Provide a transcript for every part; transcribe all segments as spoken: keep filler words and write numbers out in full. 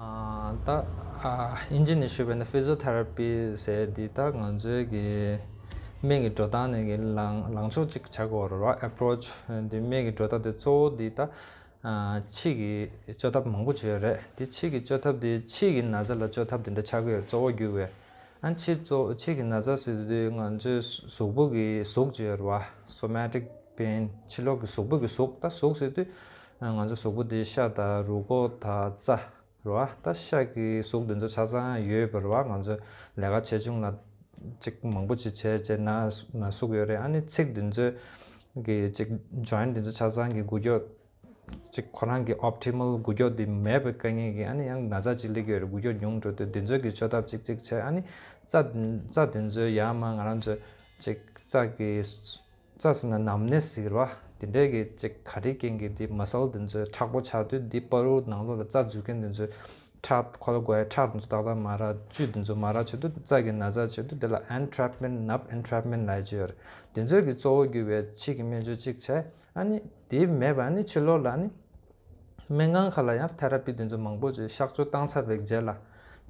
ཨ་ད་ཨ་ཨིན་ཇི་ནས་ཞུས་པ་ན་ཕི་ཟི་ཡོ་ཐེ་ར་པི་ཟེར་འདི་ད་ང་ཚོའི་གི་སྨན་གྱི་འགྲོ་སྟངས་ནས་གི་ལངས་ལངས་ཕྱོགས་གཅིག་བྱ་དགོས་རེད་བ། ཨེ་པོ་རོ་ཆི་འདི་སྨན་གྱི་འགྲོ་སྟངས་དེ་གཙོ་བོ་འདི་ད་ཨ་ཕྱི་གི་བཅོས་ཐབས་མང་པོ་བྱས་ཡོད་རེད། དེ་ཕྱི་གི་བཅོས་ཐབས་དེ་ཕྱི་གི་ན་ཚ་ལ་བཅོས་ཐབས་དེ་འདྲ་ཆགས་ཀྱི་ཡོད་རེད། གཙོ་བོ་གྱུར་བའི་ཨ་ཕྱི་གཙོ་ཕྱི་གི་ན་ཚ་ཟེར་དུས་ང་ཚོའི་གཟུགས་པོ་གི་ཟུག་ཅིག་ཡོད་རེད་བ། སོ་མ་ཊིག་པེན། ཕྱི་ལོགས་ཀྱི་གཟུགས་པོ་གི་ཟུག་ད་ཟུག་ཟེར་དུས་ང་ཚོའི་གཟུགས་པོ་དེ་ཤ་དང་རུས་ཁོག་དང་རྩ་རེད་བ། ད་ཤ་གི་ཟུག་དེ་ཚོ་ཆ་ཚང་ཡོད་པ་རེད་བ། ང་ཚོ་ལས་ཀ་ཆེ་ཆུང་ལ་ཅིག་མང་པོ་ཅིག་བྱས་བྱས་ན་ན་ཟུག་ཡོད་རེད། ཨ་ནི་ཚིགས་དེ་ཚོ་གི་ཅིག་ཇོ་ཡིན་དེ་ཚོ་ཆ་ཚང་གི་འགུལ་སྐྱོད་ཅིག་ཁོ་རང་གི་ཨོབ་ཊི་མལ་འགུལ་སྐྱོད་དེ་མེད་པའི་དཀའ་ངལ་གྱིས་ཨ་ནི་ཡང་ན་ཚ་ཅིག་སླེབས་ཀྱི་ཡོད་རེད། འགུལ་སྐྱོད་ཉུང་འགྲོ་དུས་དེ་ཚོ་གི་བཅོས་ཐབས་ཅིག་ཅིག་བྱས། ཨ་ནི་རྩ་རྩ་དེ་ཚོ་ཡར་མར་ང་རང་ཚོ་ཅིག་རྩ་གི་རྩ་ཟེར་ན་ནམ་ནེས་ཟེར་བ་དེ་འདྲའི་གི་ཅིག་ག་རེ་རྐྱེན་གྱིས་དེ་མ་སལ་དེ་ཚོ་མཁྲེགས་པོ་ཆགས་དུས་དེ་བར་དུ་ནང་ལོགས་ལ་རྩ་འཛུལ་མཁན་དེ་ཚོ་ཁྲག་ཁོ་ལ་དགོས་ཡ་ཁྲག་དེ་ཚོ་ཏག་ཏག་མ་རག་བཅུད་དེ་ཚོ་མ་རག་བྱེད་དུས་རྩ་གི་ན་ཚ་བྱེད་དུས་དེ་ལ་ཨེན་ཊྲེབ་མེན་ཊི་ནརབ་ཨེན་ཊྲེབ་མེན་ཊི་ལབ་ཀྱི་ཡོད་རེད། དེ་ཚོ་གི་གཙོ་བོ་གྱུར་བའི་ཕྱི་གི་སྨན་བཅོས་གཅིག་བྱས། ཨ་ནི་དེ་མེད་པ་ཨ་ནི་ཕྱི་ལོགས་ལ་ཨ་ནི་སྨན་ཁང་ཁག་ལ་ཡང་ཐེ་ར་པི་དེ་ཚོ་མང་པོ་ཅིག་གཤག་བཅོས་བཏང་ཚར་བའི་རྗེས་ལ་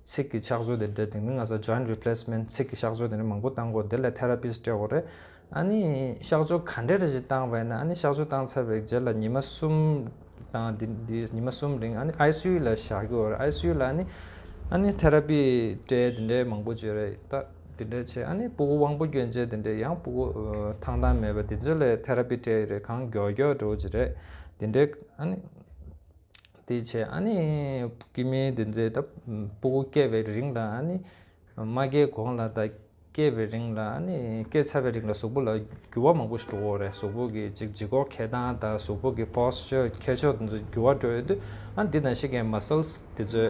ཚིགས་ཀྱི་གཤག་བཅོས་དེ་འདྲ་དེ་མིན་ང་ཚོ་ཇོ་ཡིན་ཊི་རི་པི་ལེ་སི་མེན་ཊི་ཚིགས་ཀྱི་གཤག་བཅོས་དེ་འདྲ་མང་པོ་བཏང་དགོས། དེ་ལ་ཐེ་ར་པིསི་ཊི་སྤྲད་དགོས་རེད། ཨ་ནི་གཤག་བཅོས་ག་འདྲ་རེ་ཞིག་བཏང་བས་ན་ཨ་ནི་གཤག་བཅོས་བཏང་ཚར་བའི་རྗེས་ལ་ཉི་མ་གསུམ་དང་དེ་དེ་ཉི་མ་གསུམ་རིང་ཨ་ནི་ཨའི་སི་ཡུ་ལ་བཞག་གི་ཡོད་རེད། ཨའི་སི་ཡུ་ལ་ཨ་ནི་ཨ་ནི་ཐེ་ར་པི་སྤྲད་དེ་འདྲ་མང་པོ་བྱས་རེད། ད་དེ་འདྲ་བྱས་ཨ་ནི་སྤུ་གུ་དབང་པོ་སྐྱོན་ཅན་དེ་འདྲ་ཡང་སྤུ་གུ་ཐང་ཐང་མེད་པ་དེ་ཚོ་ལ་ཐེ་ར་པི་སྤྲད་ཡོད་རེད། གང་མགྱོགས་མགྱོགས་འགྲོ་གི་རེད། དེ་འདྲ་ཨ་ནི་དེ་བྱས་ཨ་ནི་སྐྱེ་དམན་དེ་ཚོའི་ད་སྤུ་གུ་སྐྱེས་པའི་རིང་དང་ཨ་ནི་མ་སྐྱེས་གོང་ལ་ད་སྐྱེས་པའི་རིང་ལ་ཨ་ནི་སྐྱེས་ཚར་བའི་རིང་ལ་གཟུགས་པོ་ལ་འགྱུར་བ་མང་པོ་ཞིག་འགྲོ་གི་ཡོད་རེད། གཟུགས་པོ་གི་ཅིག་ལྗིད་ཁོག་འཁྱེར་སྟངས་དང་གཟུགས་པོ་གི་པོ་སི་ཅར་འཁྱེར་ཕྱོགས་དེ་ཚོ་འགྱུར་བ་འགྲོ་ཡོང་དུས་ཨ་འདི་ནང་བཞིན་གྱི་མ་སལ་སི་དེ་ཚོ་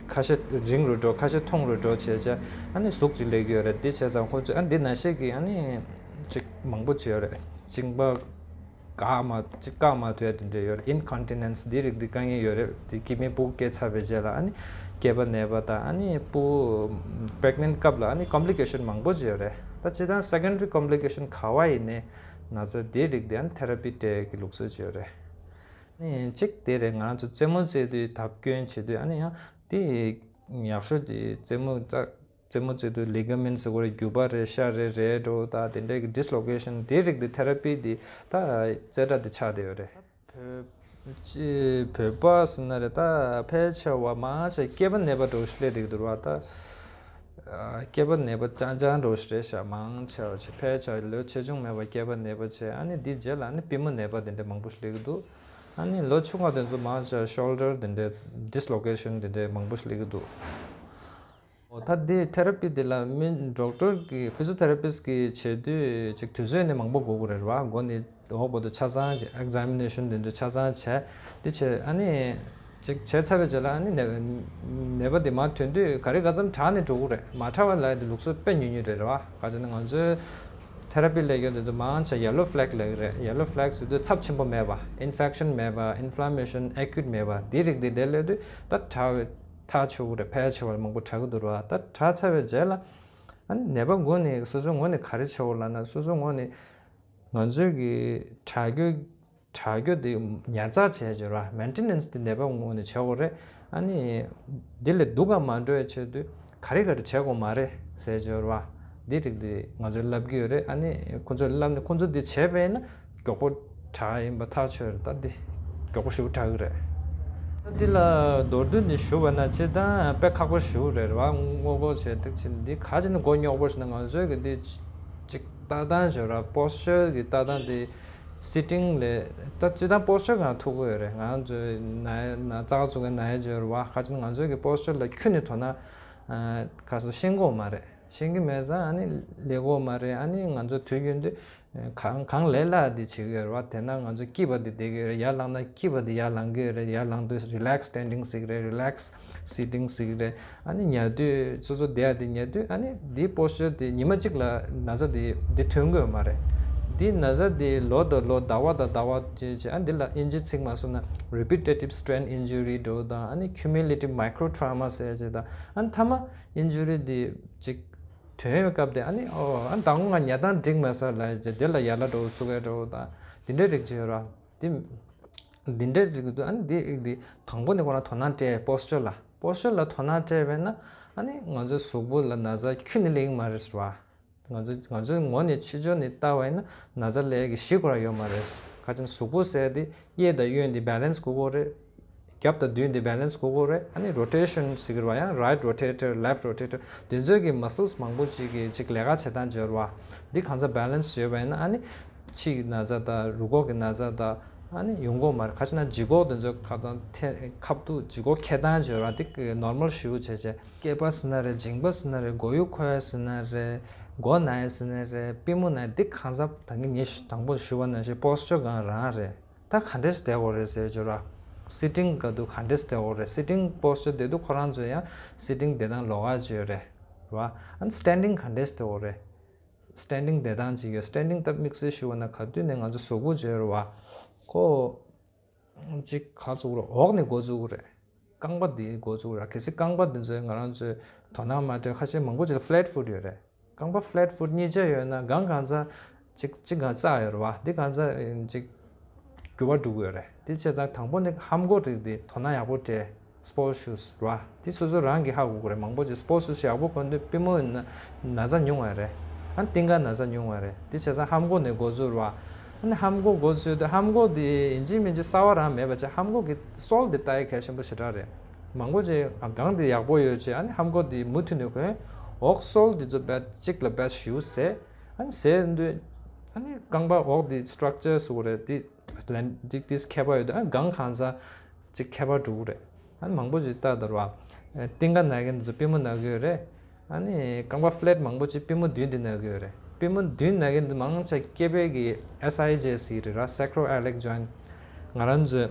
ཁ་ཤས་རིང་རུ་འགྲོ། ཁ་ཤས་ཐུང་རུ་འགྲོ་བྱས་བྱས་ཨ་ནི་ཟུག་ཅིག་སླེབས་ཀྱི་ཡོད་རེད། དེ་བྱས་ཙང་ཁོ་ཚོས་ཨ་འདི་ནང་བཞིན་གྱི་ཨ་ནི་ཅིག་མང་པོ་བྱས་ཡོད་རེད། གཅིན་པ་འགག་མ་ཅིག་བཀག་མ་ཐུབ་ཡ་དེ་འདྲ་ཡོད་རེད། ཨིན་ཀོན་ཊི་ནེན་སི་འདི་རིགས་འདི་དཀའ་ངལ་ཡོད་རེད། དེ་སྐྱེ་དམན་སྤུ་གུ་སྐྱེས་ཚར་བའི་རྗེས་ལ་ཨ་ནི་སྐྱེས་པ་ནད་པ་དང་ཨ་ནི་སྤུ་པི་རེག་ནེན་ཊི་སྐབས་ལ་ཨ་ནི་ཀོམ་པི་ལི་ཀེ་ཤན་མང་པོ་ཅིག་ཡོད་རེད། ད་སྤྱིར་བཏང་སེ་ཀེན་ཌ་རི་ཀོམ་པི་ལི་ཀེ་ཤན་ག་བ་ཡིན་ནའི་ན་ཚ་དེ་རིགས་དེ་ཨ་ནི་ཐེ་ར་པི་སྤྲད་ཀྱི་ལུགས་སྲོལ་ཅིག་ཡོད་རེད། ཨ་ནི་གཅིག་དེ་རེད། ང་ཚོ་རྩེད་མོ་རྩེ་དུས་ཐབ་སྐྱོན་བྱེད་དུས་ཨ་ནི་ཡང་དེ་ཡག་ཤོས་དེ་རྩེད་མོ་རྩ་རྩེད་མོ་རྩེ་དུས་ལི་ག་མེན་ཟེར་དགོས་རེད། རྒྱུ་པ་རེད། ཤ་རེད། རེད་འགྲོ་ད་དེ་འདྲའི་གི་ཌི་སི་ལོ་ཀེ་ཤན་དེ་རིགས་དེ་ཐེ་ར་པི་དེ་ད་རྩེ་གྲ་དེ་ཆགས་བསྡད་ཡོད་རེད། བོད་ཅི་བོད་པ་ཟེར་ན་རེད། ད་ཕལ་ཆེ་བ་མང་ཆེ་སྐྱེས་པ་ནད་པ་འགྲོ་ཞིག་སླེབས་བསྡད་ཀྱི་འདུག་ར། ད་སྐྱེས་པ་ནད་པ་རྐྱང་རྐྱང་འགྲོ་ཞིག་རེད་ཤག་མང་ཆེ་བ་ཆེ་ཕལ་ཆེ་བ་ལོ་ཆེ་ཆུང་མེད་པར་སྐྱེས་པ་ནད་པ་བྱས། ཨ་ནི་དེ་རྗེས་ལ་ཨ་ནི་པུས་མོ་ནད་པ་དེ་འདྲ་མང་པོ་ཞིག་སླེབས་ཀྱི་འདུག་ཨ་ནི་ལོ་ཆུང་བ་དེ་ཚོ་མང་ཆེ་ཤོལ་ཌར་དེ་འདྲའི་ཌི་སི་ལོ་ཀེ་ཤན་དེ་འདྲའི་མང་པོ་ཞིག་སླེབས་ཀྱི་འདུག་འོ་ད་འདི་ཐེ་ར་པི་འདི་ལ་མི་ཌོག་ཊར་གི་ཕི་ཟི་ཡོ་ཐེ་ར་པིསི་གི་བྱེད་དུས་ཅིག་དུས་ཚོད་ནི་མང་པོ་འགོར་གི་རེད་བ། འགོ་ནི་འོག་བར་དུ་ཆ་ཚང་ཅིག་ཨེག་ཛ་མི་ནེ་ཤན་དེ་ཚོ་ཆ་ཚང་བྱས་འདི་བྱས་ཨ་ནི་ཅིག་བྱས་ཚར་བའི་རྗེས་ལ་ཨ་ནི་ནད་ནད་པ་འདི་མར་ཐོན་དུས་ག་རེ་ག་ཙམ་དྲག་ནས་འགྲོ་གི་རེད། མ་དྲག་པ་ལ་འདི་ལུགས་སྲོལ་དཔེ་ཉུང་ཉུང་རེད་རེད་བ། ག་ཅི་ན་ང་ཚོའི་ཐེ་ར་པི་ལས་ཀྱི་དེ་ཚོ་མང་ཆེ་ཡེ་ལོ་ཕེ་ལེག་ལབ་ཀྱི་རེད། ཡེ་ལོ་ཕེ་ལེག་ཟེར་དུས་ཚབས་ཆེན་པོ་མེད་པ། ཨིན་ཕེག་ཤན་མེད་པ། ཨིན་ཕི་ལ་མེ་ཤན་ཨེ་ཀུ་ཊི་མེད་པ། འདི་རིགས་འདི་འདྲ་སླེབས་དུས་ད་དྲག་པའི་ཐག་ཆོད་ཀྱི་རེད། ཕལ་ཆེ་བ་ལ་མང་པོ་དྲག་གི་འདུག་ར། ད་དྲག་ཚར་བའི་རྗེས་ལ་ཨ་ནི་ནད་པ་ངོས་ནས་སོ་སོའི་ངོས་ནས་ག་རེ་བྱེད་དགོས་ལབ་ན་སོ་སོའི་ངོས་ནས་ང་ཚོའི་གི་དྲག་རྒྱུ་དྲག་རྒྱུ་དེ་ཉར་ཚགས་བྱས་བྱས་ར། མེན་ཊེ་ནེན་སི་དེ་ནད་པ་ངོས་ནས་བྱེད་དགོས་རེད། ཨ་ནི་འདི་ལས་སྡུག་ག་མ་འགྲོ་བའི་ཆེད་དུ་ག་རེ་ག་རེ་བྱེད་དགོས་མ་རེད་ཟེར་བྱས་ར། འདི་རིགས་དེ་ང་ཚོས་ལབ་ཀྱི་ཡོད་རེད། ཨ་ནི་ཁོ་ཚོས་ལབ་ནས་ཁོ་ཚོས་འདི་བྱས་པས་ན་མགྱོགས་པོ་དྲག་ཡིན་པ་ཐག་ཆོད་རེད། ད་འདི་མགྱོགས་པོ་ཞེ་པོ་དྲག་གི་རེད། ད་འདི་ལ་མདོར་བསྡུས་ནས་ཞུ་བ་ན་སྤྱིར་བཏང་དཔེ་ཁག་པོ་ཞེ་པོ་རེད་ར། དངོས་པོ་བྱས་ཏེ་ཕྱིན་འདི་ག་ཅི་ནས་མགོ་རྙོག་པོ་ཞིག་ན་ང་ཚོས་གི་འདི་ཅིག་ལྟ་སྟངས་བྱས་ར། པོ་སི་ཅར་གི་ལྟ་སྟངས་དེ་སི་ཊིང་ལས་ད་སྤྱིར་བཏང་པོ་སི་ཅར་གང་ཐུག་གི་ཡོད་རེད། ང་ཚོའི་ན་ན་ཙག་ཙུག་གི་ན་ཡ་བྱས་ར་བ། ག་ཅི་ན་ང་ཚོས་གི་པོ་སི་ཅར་ལ་ཁྱོན་ནས་དོ་སྣང་ག་ཚོད་ཤེས་ཀྱི་ཡོད་མ་རེད། ཤེས་ཀྱི་མེད་ཙང་ཨ་ནི་ལས་ཀྱི་ཡོད་མ་རེད། ཨ་ནི་ང་ཚོ་དུས་རྒྱུན་དུ་གང་གང་ལས་སླ་འདི་བྱེད་ཀྱི་ཡོད་རེད་བ། དེ་ན་ང་ཚོ་སྐྱིད་པ་འདི་བསྡད་ཀྱི་ཡོད་རེད། ཡར་ལངས་ན་སྐྱིད་པ་འདི་ཡར་ལངས་ཀྱི་ཡོད་རེད། ཡར་ལངས་དུས་རི་ལེག་སི་སི་ཊེན་ཌིང་ཟེར་གྱི་རེད། རི་ལེག་སི་སི་ཊིང་ཟེར་གྱི་རེད། ཨ་ནི་ཉལ་དུས་སོ་སོ་བསྡད་ཡ་དེ་ཉལ་དུས་ཨ་ནི་འདིའི་པོ་སི་ཅར་དེ་ཉི་མ་གཅིག་ལ་ན་ཚ་དེ་འདི་ཐོན་གྱི་ཡོད་མ་རེད། འདི་ན་ཚ་དེ་ལོ་དང་ལོ་ཟླ་བ་དང་ཟླ་བ་བྱས་བྱས་ཨ་འདི་ལ་ཨིན་ཇི་ཚིག་མ་སོང་ན་རི་པི་ཊེ་ཊིབ་སི་ཊེན་ཨིན་ཇུ་རི་འགྲོ་དང་ཨ་ནི་ཁིའུ་མུ་ལེ་ཊིབ་མའི་ཀྲོ་ཊོ་མ་ཟེར་བྱས་དང་ཨ་ནི་མཐའ་མ་ཨིན་ཇུ་རི་དེ་ཅིག་ཐོན་ཡོད་སྐབས་དེ་ཨ་ནི་ཨོ་ཨ་ནི་ད་དགོང་ང་ཉལ་སྟངས་འགྲིག་མེད་ས་ལ་བྱས་དེ་ལ་ཡ་ལ་འགྲོ་ཚུགས་ཡ་འགྲོ་དང་འདི་འདྲའི་རིགས་བྱས་ཡོད་ར། དེ་འདི་འདྲའི་རིགས་འདུག་ཨ་ནི་འདི་འདི་དང་པོ་ནས་ཁོ་རང་དོ་སྣང་སྤྲད་པོ་སི་ཅར་ལ། པོ་སི་ཅར་ལ་དོ་སྣང་སྤྲད་པས་ན་ཨ་ནི་ང་ཚོའི་གཟུགས་པོ་ལ་ན་ཚ་ཁྱོན་ནས་སླེབས་ཀྱི་མ་རེད་ཟེར་བ། ང་ཚོ་ང་ཚོའི་ངོས་ནས་ཕྱི་ཕྱོགས་ནས་ལྟ་བ་ཡིན་ན་ན་ཚ་སླེབས་ཀྱི་གཞི་ཁོ་རང་ཡོད་མ་རེད། ག་ཅིག་གཟུགས་པོ་ཟེར་དེ་གཡས་དང་གཡོན་དེ་བེ་ལེན་སི་དགོས་ཀྱི་རེད། རྒྱབ་དང་མདུན་དེ་བེ་ལེན་སི་དགོས་ཀྱི་རེད། ཨ་ནི་རོ་ཊེ་ཤན་ཟེར་གྱི་རེད་བ། ཡང་རའིཊ་རོ་ཊེ་ཊར་ལེཕཊ་རོ་ཊེ་ཊར་དེ་ཚོའི་གི་མ་སལ་སི་མང་པོ་ཅིག་གིས་ཅིག་ལས་ཀ་བྱེད་སྟངས་བྱེད་རེད་བ། འདི་གང་ཚ་བེ་ལེན་སི་བྱས་པ་ཡིན་ན་ཨ་ནི་ཕྱི་གི་ན་ཚ་དང་རུས་ཁོག་གི་ན་ཚ་དང་ཨ་ནི་ཡོང་གི་མ་རེད། ག་ཅིག་ན་ལྗིད་ཁོག་དེ་ཚོ་ཁ་དང་ཐེ་ཁ་ཐུག་ལྗིད་ཁོག་འཁྱེར་སྟངས་བྱེད་རེད་བ། འདི་ནོར་མལ་ཞེ་པོ་བྱས་བྱས། སྐེད་པ་ཟེར་ན་རེད། མཇིང་པ་ཟེར་ན་རེད། མགོ་ཡུ་འཁོར་ཡ་ཟེར་ན་རེད། མགོ་ན་ཡ་ཟེར་ན་རེད། པུས་མོ་ན་ཡ། འདི་གང་ཚ་ད་གིན་ངས་དང་པོ་ཞུ་བ་ནང་བཞིན་པོ་སི་ཅར་གང་རང་རེད། ད་ག་འདྲས་བསྡད་དགོས་རེད་ཟེར་བརྗོད་ར། སི་ཊིང་ག་དུས་ག་འདྲས་བསྡད་དགོས་རེད། སི་ཊིང་པོ་སི་ཅར་བསྡད་དུས་ཁོ་རང་ཚོ་ཡང་སི་ཊིང་བསྡད་སྟངས་ལོགས་ཀ་བརྗོད་རེད་བ། ཨ་ནི་སི་ཊེན་ཌིང་ག་འདྲས་བསྡད་དགོས་རེད། སི་ཊེན་ཌིང་བསྡད་སྟངས་ཅིག་ཡོད། སི་ཊེན་ཌིང་ད་དམིགས་བསལ་ཞུ་བ་ན་ག་དུས་ནས་ང་ཚོ་གཟུགས་པོ་བརྗོད་རེད་བ། ཁོ་ཅིག་ག་ཚུགས་རེད། འོག་ནས་འགོ་བཙུགས་རེད། རྐང་པ་འདི་འགོ་བཙུགས་ར། གལ་སྲིད་རྐང་པ་འདི་ཚོའི་ང་རང་ཚོའི་དོ་སྣང་མ་སྤྲད། ཁ་ཤས་མང་པོ་ཅིག་ལ་ཕི་ལེཊ་ཕུཊ་ཡོད་རེད། རྐང་པ་ཕི་ལེཊ་ཕུཊ་གཉིས་ཆ་ཡོད་ན་སྒང་གང་ཚ་ཅིག་ཅིག་གང་ཚ་ཡོད་རེད་བ། འདི་གང་ཚ་ཅིག་འགྱུར་བ་འགྲོ་གི་ཡོད་རེད། དེ་བྱས་ཙང་དང་པོ་ནི་ལྷམ་གོག་རིགས་འདི་དོ་སྣང་ཡག་པོ་སྤྲད། སི་པོར་ཊི་ཤུ་ཟི་རེད་བ། འདི་སོ་སོ་རང་གིས་ཧ་གོ་གི་རེད། མང་པོ་ཅིག་སི་པོར་ཊི་ཤུ་ཟི་ཡག་པོ་གོན་དུས་པུས་མོ་ན་ན་ཚ་ཉུང་བ་རེད། ཨ་ནི་རྟིང་ཀ་ན་ཚ་ཉུང་བ་རེད། དེ་བྱས་ཙང་ལྷམ་གོག་ནས་འགོ་བཙུགས་རེད་བ། ཨ་ནི་ལྷམ་གོག་འགོ་བཙུགས་དུས་ལྷམ་གོག་དེ་ཡིན་གཅིག་མིན་གཅིག་གསར་བ་རང་མེད་པ་བྱས། ལྷམ་གོག་གི་སོལ་དེ་ལྟ་ཡ་གལ་ཆེན་པོ་ཞེ་དྲག་རེད། མང་པོ་ཅིག་ཨ་སྒང་དེ་ཡག་པོ་ཡོད་བྱས། ཨ་ནི་ལྷམ་གོག་དེ་མུ་མཐུད་ནས་གོན། འོག་སོལ་དེ་ཚོ་བེད་གཅིག་ལ་བེད་ཞུ་ཟེར། ཨ་ནི་ཟེར་དུས་ཨ་ནི་རྐང་པ་འོག་དེ་སི་ཊག་ཅར་ཟེར་དགོས་རེད། དེ་ལན་ཅིག་དེ་ཁྱད་པར་ཡོད་དུས་ཨ་ནི་སྒང་གང་ཚ་ཅིག་ཁྱད་པར་འགྲོ་གི་རེད། ཨ་ནི་མང་པོ་ཅིག་ལྟ་དར་བ། རྟིང་ཀ་ན་མཁན་དེ་ཚོ་པུས་མོ་ན་གི་ཡོད་རེད། ཨ་ནི་རྐང་པ་ཕི་ལེཊ་མང་པོ་ཅིག་པུས་མོ་མདུན་དེ་ན་གི་ཡོད་རེད། པུས་མོ་མདུན་ན་མཁན་དེ་མང་ཆེ་སྐེད་པའི་གི་ཨེས་ཨའི་ཇེ་ཟེར་གི་རེད་ར། སེ་ཀྲོ་ཨི་ལིག་ཇོ་ཡིན་ཊི། ང་རང་ཚོའི་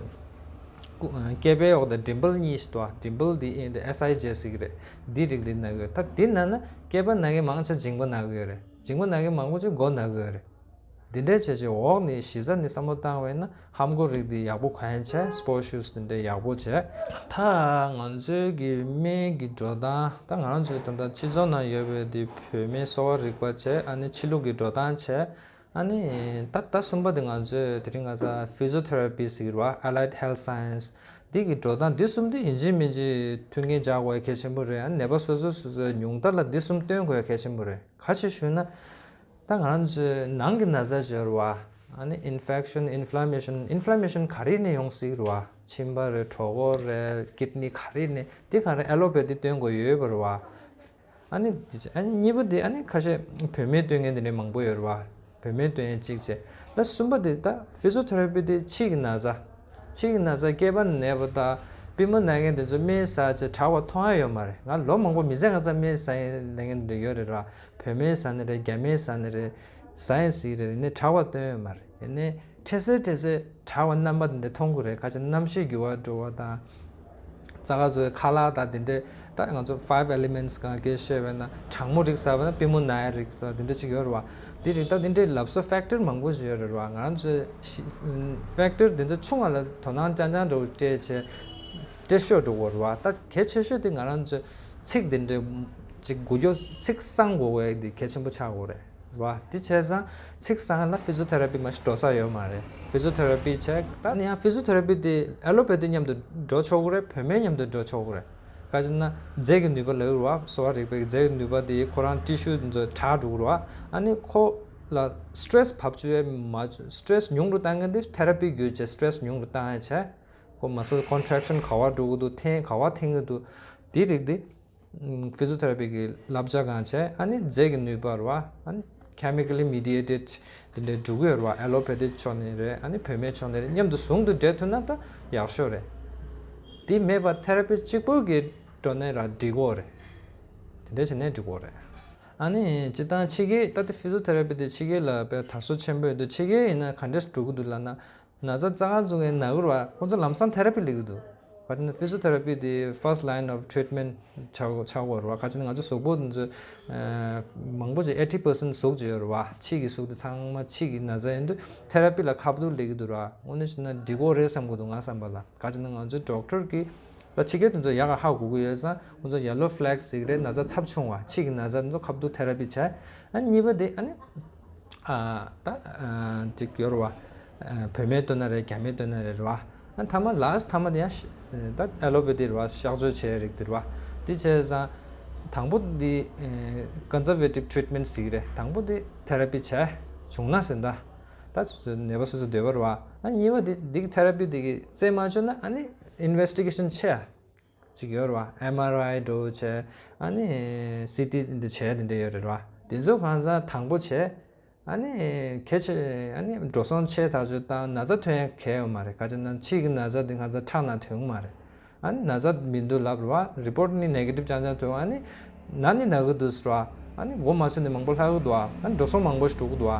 སྐུ་སྐེད་པའི་འོག་དེ་ཌིམ་པལ་གཉིས་ཤིག་འདུག་བ། ཌིམ་པལ་དེ་ཨེས་ཨའི་ཇེ་ཟེར་གི་རེད། དེ་རིགས་དེ་ན་གི་ཡོད། ད་དེ་ན་ན་སྐེད་པ་ན་མཁན་མང་ཆེ་མཇིང་པ་ན་གི་ཡོད་རེད། མཇིང་པ་ན་མཁན་མང་པོ་ཅིག་མགོ་ན་གི་ཡོད་རེད། འདི་འདྲའི་བྱས་བྱས་འོག་ནས་གཞི་རྩ་ནས་བསམ་བློ་བཏང་བས་ན་ལྷམ་གོག་རིགས་འདི་ཡག་པོ་གོན་བྱས། སི་པོར་ཊི་ཤུ་ཟི་འདི་འདྲའི་ཡག་པོ་བྱས། ད་ང་ཚོའི་གི་སྨན་གྱི་འགྲོ་སྟངས། ད་ང་རང་ཚོའི་ད་ལྟ་སྤྱི་ཚོགས་ནང་ཡོད་པའི་འདི་བོད་སྨན་གསོ་བ་རིག་པ་བྱས། ཨ་ནི་ཕྱི་ལུགས་ཀྱི་འགྲོ་སྟངས་བྱས། ཨ་ནི་ད་ད་གསུམ་པ་འདི་ང་ཚོས་དེ་རིང་ང་ཚོ་ཕི་ཟི་ཡོ་ཐེ་ར་པི་ཟེར་གྱི་རེད་བ། ཨ་ལའིཌ་ཧེལ་ཐི་སའེན་སི། འདི་གི་འགྲོ་སྟངས་འདི་གསུམ་འདི་ཡིན་གཅིག་མིན་གཅིག་མཐུན་རྐྱེན་སྦྱར་དགོས་ཡ་གལ་ཆེན་པོ་རེད། ཨ་ནི་ནད་པ་སོ་སོ་སོ་སོའི་ཉུང་མཐའ་ལ་འདི་གསུམ་སྟོན་དགོས་ཡ་གལ་ཆེན་པོ་རེད། ག་ཅི་ཞུས་ན། ད་ང་རང་ཚོའི་ནང་གི་ན་ཚ་སྦྱོར་བ། ཨ་ནི་ཨིན་ཕེག་ཤན། ཨིན་ཕ་ལ་མེ་ཤན། ཨིན་ཕ་ལ་མེ་ཤན་ག་རེ་ནས་ཡོང་སྲིད་རེད་བ། མཆིན་པ་རེད། གྲོད་ཁོག་རེད། ཀིཌ་ནི་ག་རེ་ནས། དེ་ག་རེ་ཨེ་ལོ་པེ་ཐི་སྟོན་དགོས་ཡོད་པ་རེད་བ། ཨ་ནི་དེ་ཨ་ནི་གཉིས་པ་དེ་ཨ་ནི་ཁ་ཤས་བོད་སྨན་སྟོན་མཁན་དེ་འདྲ་མང་པོ་ཡོད་རེད་བ། བོད་སྨན་སྟོན་མཁན་གཅིག་བྱས། ད་གསུམ་པ་དེ་ད་ཕི་ཟི་ཡོ་ཐེ་ར་པི་དེ་ཕྱི་གི་ན་ཚ། ཕྱི་གི་ན་ཚ་སྐེད་པ་ན་བ་དང་པུས་མོ་ན་མཁན་དེ་ཚོ་སྨན་ཟ་བྱས་དྲག་པ་མཐོང་ཡ་ཡོད་མ་རེད། ང་ལོ་མང་པོ་མི་ཚེ་གང་ཚང་སྨན་ཟ་ཡིན་ལབ་མཁན་དེ་འདྲ་ཡོད་རེད་བ། བོད་སྨན་ཟ་ནི་རེད། རྒྱ་སྨན་ཟ་ནི་རེད། ཟ་ཡིན་ཟེར་གྱི་རེད། ཡིན་ནའི་དྲག་པ་སྟོན་ཡོད་མ་རེད། ཡིན་ནའི་འཕྲལ་སེལ་འཕྲལ་སེལ་དྲག་པ་རྣམ་པ་འདི་འདྲ་མཐོང་གི་རེད། ཁ་ཅིག་གནམ་གཤིས་འགྱུར་བ་འགྲོ་བ་དང་། རྩ་ཁ་ཚོའི་ཁ་ལག་དང་འདི་འདྲའི། ད་ང་ཚོ་ཕའིབ་ཨེ་ལི་མེན་ཊི་སི་གང་གས་བཤད་པ་ན་གྲང་མོ་རིགས་ཟ་བ་ན་པུས་མོ་ན་ཡ་རིགས་ཟ་འདི་འདྲ་ཅིག་ཡོད་རེད་བ། འདི་རིགས་ད་འདི་འདྲའི་ལབ་སོ་ཕེག་ཊར་མང་པོ་ཞིག་ཡོད་རེད་བ། ང་རང་ཚོའི་ཕེག་ཊར་འདི་ཚོ་ཆུང་བ་ལ་དོ་སྣང་རྐྱང་རྐྱང་འགྲོ་སྤྲད་བྱས་སྤྲད་ཤོར་འགྲོ་གི་རེད་བ། ད་གལ་ཆེ་ཤོས་དེ་ང་རང་ཚོའི་ཚིགས་འདི་འདྲའི་ཅིག་འགུལ་སྐྱོད། ཚིགས་གསང་དགོས་པའི་འདི་གལ་ཆེན་པོ་ཆགས་ཀྱི་རེད། རེད་བ། དེ་བྱས་ཙང་ཚིགས་གསང་ལ་ཕི་ཟི་ཡོ་ཐེ་ར་པི་མ་གཏོགས་འགྲོ་ས་ཡོད་མ་རེད། ཕི་ཟི་ཡོ་ཐེ་ར་པི་བྱས། ད་ནི་ཡང་ཕི་ཟི་ཡོ་ཐེ་ར་པི་དེ་ཨེ་ལོ་པེ་ཐི་མཉམ་དུ་འགྲོ་ཆོག་གི་རེད། བོད་སྨན་མཉམ་དུ་འགྲོ་ཆོག་གི་རེད། ག་ཅི་ན་རྫས་ཀྱི་ནུས་པ་ལབ་ཀྱི་རེད་བ། གསོ་བ་རིག་པའི་རྫས་ཀྱི་ནུས་པ་དེ་ཁོ་རང་ཊི་ཤུ་ཚོ་དྲག་འགྲོ་གི་རེད་བ། ཨ་ནི་ཁོ་ལ་སི་ཊེ་རེ་སི་བབས་བཅུག་ཡས་མ། སི་ཊེ་རེ་སི་ཉུང་རུ་བཏང་མཁན་དེ་ཐེ་ར་པི་བརྒྱུད་བྱས་སི་ཊེ་རེ་སི་ཉུང་རུ་བཏང་ཡས་བྱས། ཁོ་མ་སལ་ཀོན་ཊེག་ཤན་ག་པར་འགྲོ་གི་འདུག་འཐེན་ག་པར་འཐེན་གི་འདུག་དེ་རིགས་དེ་ཕི་ཟི་ཡོ་ཐེ་ར་པི་གི་བསླབ་བྱ་གང་བྱས། ཨ་ནི་རྫས་ཀྱི་ནུས་པ་རེད་བ། ཨ་ནི་ཁེ་མི་ཀལ་ལི་མི་ཌི་ཡེ་ཊེཌ་དེ་འདྲའི་འགྲོ་གི་ཡོད་རེད་བ། ཨེ་ལོ་པེ་ཐི་ཕྱོགས་ནས་རེད། ཨ་ནི་བོད་སྨན་ཕྱོགས་ནས་རེད། མཉམ་དུ་ཟུང་དུ་འབྲེལ་ཐུབ་ན་ད་ཡག་ཤོས་རེད། དེ་མེད་པ་ཐེ་ར་པི་གཅིག་པོ་གི་འགྲོ་ནས་ར་འགྲིག་གི་རེད། དེ་འདྲ་བྱས་ནས་འགྲིག་གི་རེད། ཨ་ནི་སྤྱིར་བཏང་ཕྱི་རྒྱལ་ད་ལྟ་ཕི་ཟི་ཡོ་ཐེ་ར་པི་དེ་ཕྱི་རྒྱལ་ལ་དཔེ་དར་སྲོལ་ཆེན་པོ་ཡོད་འདུག་ཕྱི་རྒྱལ་ཡིན་ན་ག་འདྲས་འགྲོ་གི་འདུག་ལབ་ན། ན་ཚ་རྩ་ཁ་ཚུགས་མཁན་ན་གི་རེད་བ། ཁོང་ཚོ་ལམ་སང་ཐེ་ར་པི་སླེབས་ཀྱི་འདུག་ག་ཅི་ན་ཕི་ཟི་ཡོ་ཐེ་ར་པི་དེ་ཕར་སི་ཊི་ལའིན་ཨོཕ་ཊི་རིཊ་མེན་ཊི་ཆགས་ཆགས་ཀྱི་ཡོད་རེད་བ། ག་ཅི་ན་ང་ཚོ་གཟུགས་པོ་འདི་ཚོ་མང་པོ་ཅིག་ཨེ་ཊི་པར་སེན་ཊི་གཟུགས་ཅིག་ཡོད་རེད་བ། ཕྱི་གི་གཟུགས་དེ་ཚང་མ་ཕྱི་གི་ན་ཚ་ཡིན་དུས་ཐེ་ར་པི་ལ་ཁ་ཐུག་སླེབས་ཀྱི་འདུག་ར། དངོས་གནས་བྱས་ན་འགྲིག་གི་རེད་བསམ་གྱི་འདུག་ང་བསམ་པ་ལ། ག་ཅི་ན་ང་ཚོའི་ཌོག་ཊར་གིས་ད་ཕྱི་རྒྱལ་དེ་ཚོ་ཡག་ག་ཧ་གོ་གི་ཡོད་ཙང་ཁོང་ཚོ་ཡེ་ལོ་ཕི་ལེག་ཟེར་གི་རེད། ན་ཚ་ཚབས་ཆུང་བ། ཕྱི་གི་ན་ཚ་དེ་ཚོ་ཁ་ཐུག་ཐེ་ར་པི་བྱས། ཨ་གཉིས་པ་དེ་ཨ་ནི། ཨ་ད་ཨ་ཅིག་ཡོད་རེད་བ། ཨ་བོད་སྨན་བཏོན་ན་རེད། རྒྱ་སྨན་བཏོན་ན་རེད་རེད་བ། ཨ་མཐའ་མ་last མཐའ་མ་དེ་ཡང་ད་allopathy རེད་བ། གཤག་བཅོས་བྱས་རིགས་དེ་རེད་བ། དེ་བྱས་ཙང་དང་པོ་དེ་conservative treatment ཟེར་གྱི་རེད། དང་པོ་དེ་therapy བྱས་བྱུང་ན་ཟེར་ད། ད་ནད་པ་སོ་སོའི་འདོད་པ་རེད་བ། ཨ་གཉིས་པ་དེ་དེ་therapy དེ་གི་རྩེ་མ་ཆོད་ན་ཨ་ནི་investigation བྱས་ཅིག་ཡོད་རེད་བ། M R I འགྲོ་བྱས། ཨ་ནི་C T འདི་བྱས་དེ་འདྲ་ཡོད་རེད་བ། དེ་ཚོ་གང་ཟག་དང་པོ་བྱས། ཨ་ནི་གལ་ཆེ་ཨ་ནི་འགྲོ་སོང་ཆེ་ཐག་ཆོད་དང་ན་ཚ་ཐོན་ཡ་གལ་ཡོད་མ་རེད། ག་ཅི་ན་ཕྱིས་ཀྱི་ན་ཚ་འདི་ང་ཚོ་ཁྲག་ནང་ཐོན་གི་མ་རེད། ཨ་ནི་ན་ཚ་མི་འདུག་ལབ་རེད་བ། report ནི་negative རྐྱང་རྐྱང་ཐོན། ཨ་ནི་ན་ནི་ན་གི་འདུག་ཟེར་བ། ཨ་ནི་འགོ་མ་ཚུགས་ནས་མང་པོ་ལྷག་གི་འདུག་ཨ་ནི་འགྲོ་སོང་མང་པོ་ཞིག་འགྲོ་གི་འདུག་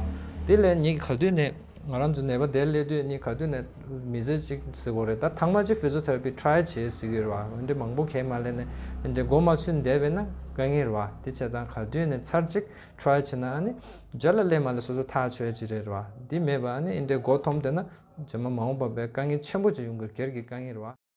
དེ་ལས་ཉིད་ག་དུས་ནས་ང་རང་ཚོ་ནད་པ་དེར་སླེབས་དུས་ནི་ག་དུས་ནས་མི་ཚེ་གཅིག་ཟེར་དགོས་རེད། ད་ཐེངས་མ་གཅིག་physiotherapy try བྱེད་ཟེར་གི་རེད་བ། འདི་མང་པོ་གས་མ་ལེན་ནས་འདི་འགོ་མ་ཚུགས་བསྡད་པས་ན་དཀའ་ངལ་རེད་བ། དེ་བྱས་ཙང་ག་དུས་ནས་ཚར་གཅིག try བྱེད་ན་ཨ་ནི་རྗེས་ལ་སླེབས་མ་ལེབ་སོ་སོ་ཐག་ཆོད་ཀྱི་རེད་བ། འདི་མེད་པ་ཨ་ནི་འདི་འགོ་འཐོམ་བསྡད་ན་རྗེས་མ་མ་འོངས་པ་བས་དཀའ་ངལ་ཆེན་པོ་ཅིག་ཡོང་གི་རེད། སྒེར་གྱི་དཀའ་ངལ་རེད་བ།